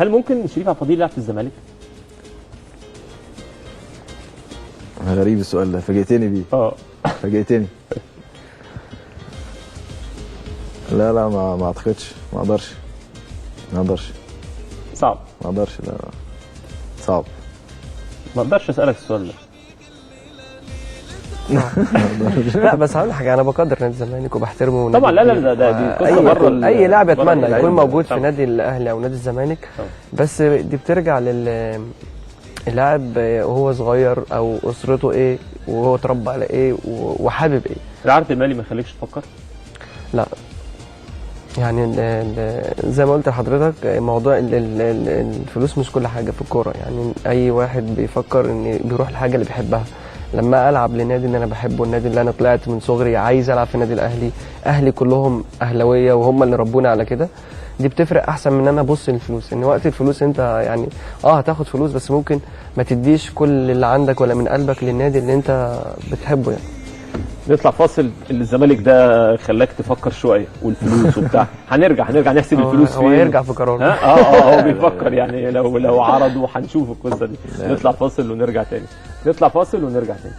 هل ممكن شريف عبد الفضيل يلعب في الزمالك؟ غريب السؤال ده، فاجئتني بيه. فاجئتني. لا لا ما اعتقدش، ما اقدرش. ما اقدرش. صعب. ما اقدرش، لا صعب. ما اقدرش اسالك السؤال ده. لا بس هقول حاجة، انا بقدر نادي الزمالك وبحترمه طبعا. لا لا ده دي قصة بره. اي لاعب يتمنى يكون موجود في نادي الاهلي او نادي الزمالك، بس دي بترجع للاعب وهو صغير او اسرته ايه وهو اتربى على ايه وحابب ايه. العرض المالي ما يخليكش تفكر؟ لا يعني زي ما قلت لحضرتك، موضوع الفلوس مش كل حاجة في الكورة. يعني اي واحد بيفكر ان بيروح الحاجة اللي بيحبها. لما العب لنادي اللي انا بحبه، النادي اللي انا طلعت من صغري عايز العب في النادي الاهلي، اهلي كلهم اهلاويه وهم اللي ربونا على كده، دي بتفرق احسن من ان انا ابص للفلوس. ان وقت الفلوس انت يعني هتاخد فلوس، بس ممكن ما تديش كل اللي عندك ولا من قلبك للنادي اللي انت بتحبه. يعني نطلع فاصل. الزمالك ده خلاك تفكر شوية والفلوس وبتاع. هنرجع نحسب الفلوس فين. هو هيرجع في قراره. هو بيفكر يعني لو عرضوا هنشوف القصة دي. نطلع فاصل ونرجع تاني. نطلع فاصل ونرجع تاني.